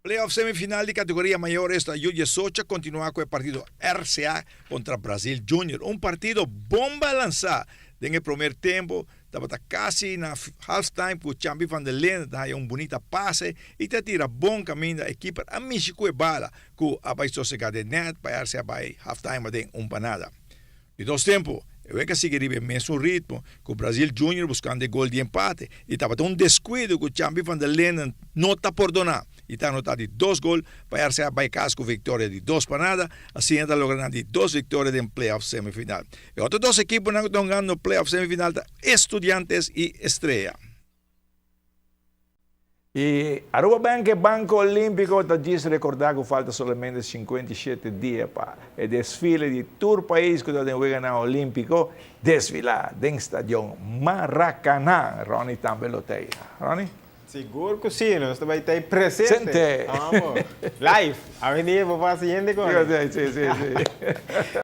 Playoff semifinal di categoria mayor esta Yu 18 a continua cu e partido RCA contra Brazil Junior. Un partido bon balansa den e promer tempo tabata casi na half time cu Champi van der Linden ta haya un bunita pase y ta tira bon caminda e keeper a mishi cu e bala cu a bay sosega den net pa RCA bay half time aden un pa nada. Di dos tempo, e wega sigui riba e mesun ritmo, cu Brazil Junior buscando e gol di empate y tabata un descuido cu Champi van der Linden no ta pordona y ta anota di dos gol pa RCA bay cas cu victoria di 2-0, asina ta logra nan di dos victoria den playoff semifinal. E otro dos ekiponan cu ta hungando playoff semifinal ta Estudiantes y Estrella. Y Aruba Bank, e Banco Olimpico, ta djis recorda cu falta solamente 57 dia pa e desfile di tur pais cu ta den Weganan Olimpico desfila den Stadion Maracanã. Ronnie tambe lo ta ey. Ronnie? Sigur cu si, nos ta bay ta ey presente. Sente! Vamos! Live! Awendia bo por haci hende con. Si, si, si.